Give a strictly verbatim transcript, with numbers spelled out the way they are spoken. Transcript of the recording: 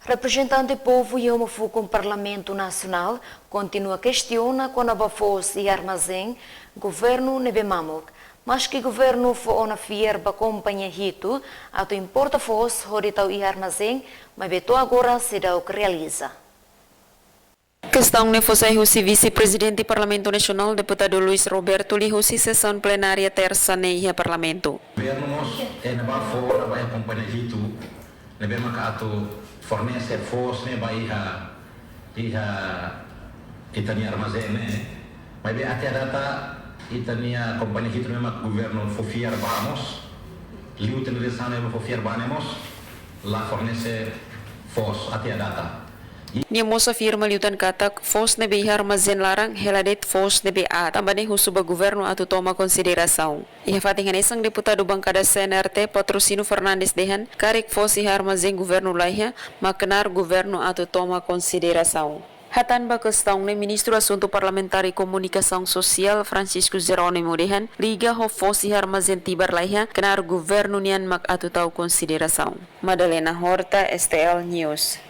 Reprezentante povu iha uma fukun Parlamentu Nasionál kontinua kestiona kona-ba foos iha armazén governu ne'ebé mamuk. Maski governu fó ona fiar ba kompañia hitu atu importa foos hodi tau iha armazén, maibé to'o agora seidauk realiza. Kestaun ne'e fó sai husi Vise-Prezidente Parlamentu Nasionál, Deputadu Luis Roberto, liuhusi sesaun plenária Tersa ne'e iha Parlamentu. Governu mós, eh, ne'ebá fó ona ba iha kompañia hitu ne'ebé maka atu fornese foos ne'e ba iha, iha ita-nia armazén ne'e. Maibé até à data ita-nia kompañia hitu ne'ebé maka governu fó fiar ba mós, liután lisaun ne'ebé fó fiar ba ne'e mós la fornese foos até à data. Nia mós afirma liután katak foos ne'ebé iha armazén laran hela de'it foos ne'ebé aat, tanba ne'e husu ba governu atu toma konsiderasaun. Iha fatin hanesan, deputadu bankada C N R T, Patrocínio Fernandes, dehan karik foos iha armazén governu laiha, mak knaar governu atu toma konsiderasaun. Hatán ba kestaun ne'e, Ministru Asuntu Parlamentár i Komunikasaun Sosiál, Francisco Jerónimo, dehan liga ho foos iha armazén Tibar laiha, knaar governu nian mak atu tau konsiderasaun. Madalena Horta, S T L News.